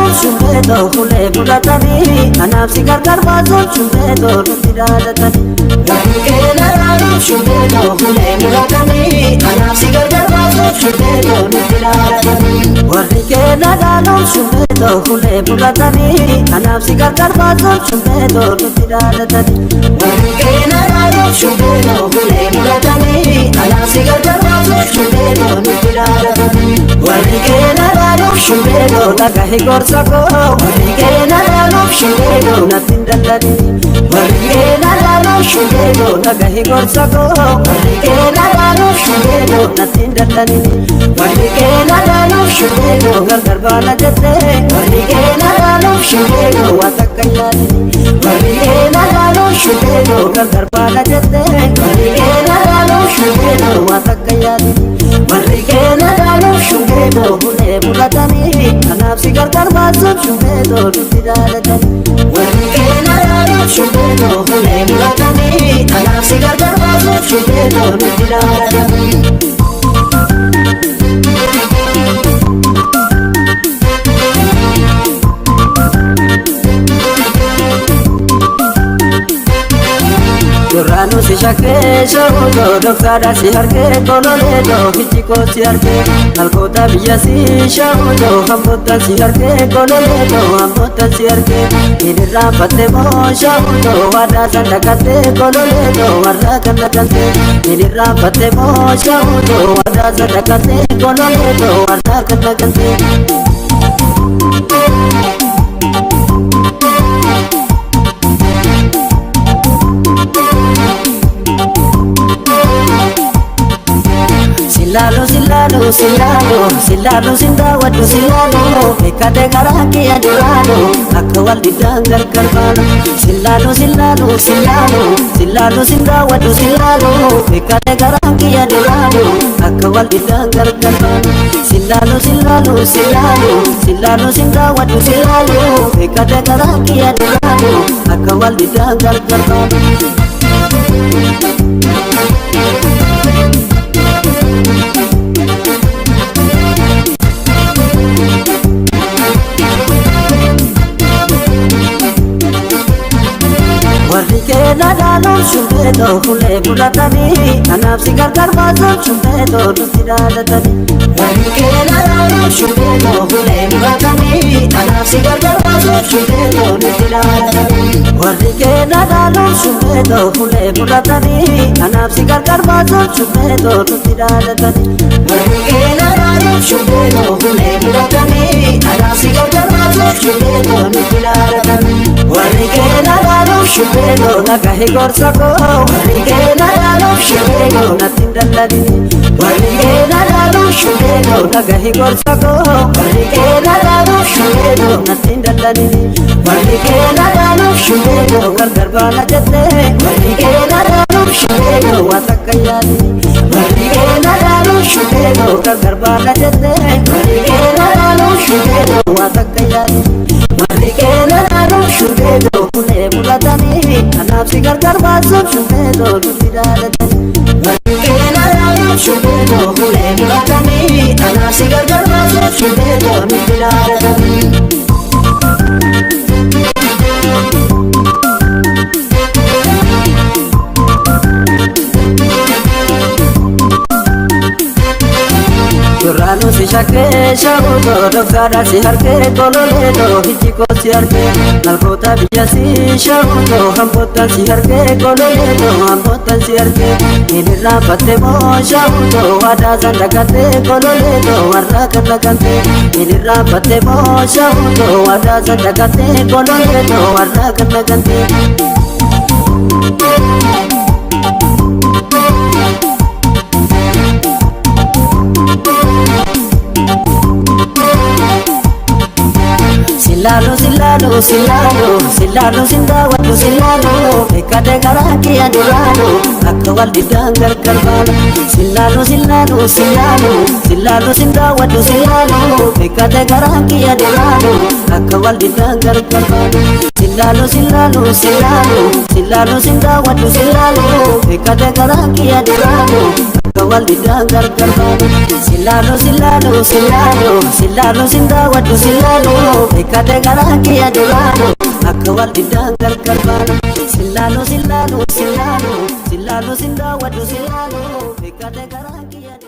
dhaaluuf shumbeetoo ulee fudhatanii anaaf si gargar baasuuf shumbeetoo nutti dhaadatanii. Warri keena dhaaluuf shumbeetoo ulee muratanii anaaf si gargar baasuuf shumbeetoo nutti dhaadatanii. Warri keena dhaaluuf shumbeetoo ulee fudhatanii anaaf si gargar baasuuf shumbeetoo nutti dhaadatanii. Warri keena dhaaluuf shumbeetoo ulee muratanii anaaf si gargar baasuuf shumbeetoo nutti dhaadatanii. Warri keena dhaaluuf shumbeetoo dhagahi gorsa koo warri keena dhaaluuf shumbeetoo natti hin dalladini. Warri keena dhaaluuf shumbeetoo dhagahi gorsa koo warri keena dhaaluuf shumbeetoo natti hin dalladini. Warri keena dhaaluuf shumbeetoo gargar baana jettee warri keena dhaaluuf shumbeetoo waa takka hin yaadini. Warri keena dhaaluuf shumbeetoo gargar baana jettee warri keena dhaaluuf shumbeetoo waa takka hin yaadini. Warri keena dhaaluuf shumbeetoo ulee fudhatanii anaaf si gargar baasuuf shumbeetoo nutti dhaadatanii. Warri keena dhaaluuf shumbeetoo ulee muratanii anaaf si gargar baasuuf shumbeetoo nutti dhaadatanii. Duraanuu si shakkee shahuutoo dhoksaadhaa si harkee kololeetoo ijji koo si harkee malkoota biyya si shahuutoo hamboota si harkee kololeetoo hamboota si harkee hin irraanfatte moo shahuutoo waadaa san dhaqattee kololeetoo warra kan dhaqattee hin irraanfatte moo shahuutoo waadaa san dhaqattee kololeetoo warra kan dhaqattee. Silaalu silaalu silaalu silaalu sindaawwadhu silaalu beekate karaa kiyya duraanu akka wal diddaan gargar baanu. Silaalu silaalu silaalu silaalu sindaawwadhu silaalu beekate karaa kiyya duraanu akka wal diddaan gargar baanu. Silaalu silaalu silaalu silaalu sindaawwadhu silaalu beekate karaa kiyya duraanu akka wal diddaan gargar baanu. Warri keena dhaaluuf shumbeetoo ulee fudhatanii anaaf si gargar baasuuf shumbeetoo nutti dhaadatanii. Warri keena dhaaluuf shumbeetoo ulee muratanii anaaf si gargar baasuuf shumbeetoo nutti dhaadatanii. Warri keena dhaaluuf shumbeetoo ulee fudhatanii anaaf si gargar baasuuf shumbeetoo nutti dhaadatanii. Warri keena dhaaluuf shumbeetoo ulee muratanii anaaf si gargar baasuuf shumbeetoo nutti dhaadatanii. Warri keena dhaaluuf shumbeetoo dhagahi gorsa koo warri keena dhaaluuf shumbeetoo natti hin dalladini. Warri keena dhaaluuf shumbeetoo dhagahi gorsa koo warri keena dhaaluuf shumbeetoo natti hin dalladini. Warri keena dhaaluuf shumbeetoo gargar baana jettee warri keena dhaaluuf shumbeetoo waa takka hin yaadini. Warri keena dhaaluuf shumbeetoo gargar baana jettee warri keena dhaaluuf shumbeetoo waa takka hin yaadini. Warri keena dhaaluuf shumbeetoo ulee fudhatanii anaaf si gargar baasuuf shumbeetoo nutti dhaadatanii. Warri keena dhaaluuf shumbeetoo ulee muratanii anaaf si gargar baasuuf shumbeetoo nutti dhaadatanii. Duraanuu si shakkee shahuutoo dhoksaadhaa si harkee kololeetoo ijji koo si harkee malkoota biyya si shahuutoo hamboota si harkee kololeetoo hamboota si harkee hin irraanfatte moo shahuutoo waadaa san dhaqattee kololeetoo warra kan dhaqattee hin irraanfatte moo shahuutoo waadaa san dhaqattee kololeetoo warra kan dhaqattee. Silaalu silaalu silaalu silaalu sindaawwadhu silaalu beekate karaa kiyya duraanu akka wal diddaan gargar baanu. Silaalu silaalu silaalu silaalu sindaawwadhu silaalu beekate karaa kiyya duraanu akka wal diddaan gargar baanu. Silaalu silaalu silaalu silaalu sindaawwadhu silaalu beekate karaa kiyya duraanu akka wal diddaan gargar baanu. Sillaalo sillaalo sillaalo sillaalo sindaawwadhu sillaalo beekate garaan kiyya duraano akka wal diddaan gargar baanu. Sillaalo sillaalo sillaalo sillaalo sindaawwadhu sillaalo beekate garaan kiyya.